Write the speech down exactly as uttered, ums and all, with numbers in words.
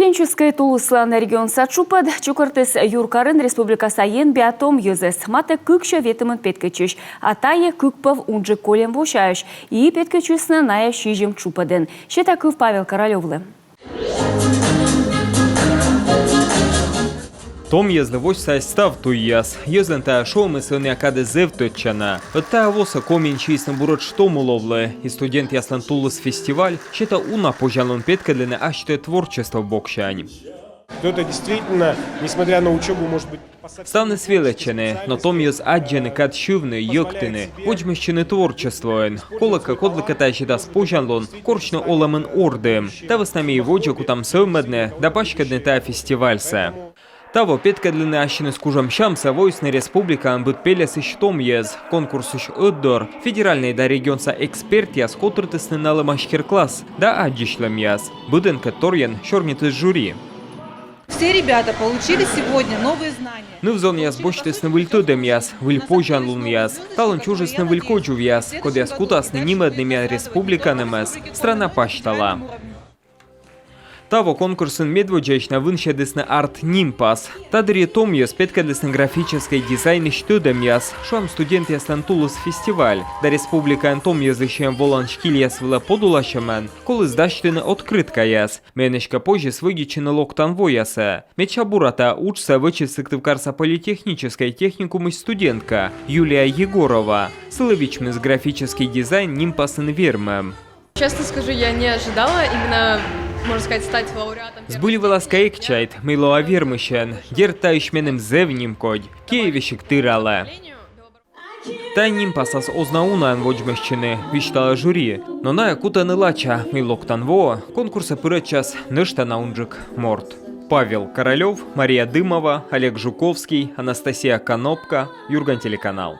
Пенчыскӧй тулыслӧн регионса тшупӧд чукӧртіс юркарын республикаса енбиа том йӧзӧс. Матӧ кыксё ветымын петкӧдчысь, а тайӧ кык пӧв унджык кольӧм восяӧсь. И петкӧдчисны найӧ сизим тшупӧдын. Сета кыв Павел Королёвлы. Том йӧзлы восьсаӧсь став туйяс. Йӧзлӧн тайӧ шуӧмыс ӧнія кадӧ зэв тӧдчана. Ӧд тайӧ восӧ Комиын сиисны буретш томуловлы. И студентъяслӧн тулыс-фестиваль сетӧ уна позянлун петкӧдлыны асьтӧ творчество боксянь. Кто-то действительно, несмотря на учебу, может быть, Ставныс велӧдчӧны, но том йӧз аддзӧны кад сьывны, йӧктыны, водзмӧстчыны творчествоӧн. Колӧкӧ, кодлыкӧ тайӧ сетас позянлун корсьны олӧмын ордым. Та вӧсна ми и водзӧ кутам сӧвмӧдны да паськӧдны тайӧ фестивальсӧ. Таво петкӧдлыны ассьыныс кужӧмсямсӧ воисны республикаын быд пельӧсысь том йӧз. Конкурсысь ӧтдор федеральнӧй да регионса экспертъяс котыртісны налы мастер-класс да аддзысьлӧмъяс. Быдӧнкӧ торйӧн сёрнитіс жюри. Все ребята получили сегодня новые знания. Ныв-зонъяс босьтісны выль тӧдӧмъяс, выль позянлунъяс. Талун чужисны выль кодзувъяс, кодъяс кутасны нимӧдны миян республиканымӧс страна пасьтала. Таво конкурсын медводдзаысь на вынсьӧдісны арт-нимпас. Та дырйи том йӧз петкӧдлісны графическӧй дизайнысь тӧдӧмъяс, шуам, студентъяслӧн тулыс-фестиваль да республикаын том йӧзлы сиӧм волан стильяс вылӧ подуласьӧмӧн коліс дасьтыны открыткаяс. Миян эськӧ позис вӧдитчыны локтан воясӧ. Медся бура та уджсӧ вӧчис Сыктывкарса политехническӧй техникумысь студентка Юлия Егорова. Сылы вичмис графическӧй дизайн нимпасын вермӧм. Честно скажу, я не ожидала именно, можно сказать, стать лауреатом первой степени. Збыль вылас кӧ эг чайт, мый лоа вермысьӧн. Дерт, таысь меным зэв нимкодь. Киӧй весиг тыралӧ. Тайӧ нимпасас оз на унаӧн водзмӧстчыны, висьталӧ жюри. Но найӧ кутӧны лача, мый локтан воӧ конкурсӧ пырӧдчас нӧшта на унджык морт. Павел Королёв, Мария Дымова, Олег Жуковский, Анастасия Конопка, Юрган телеканал.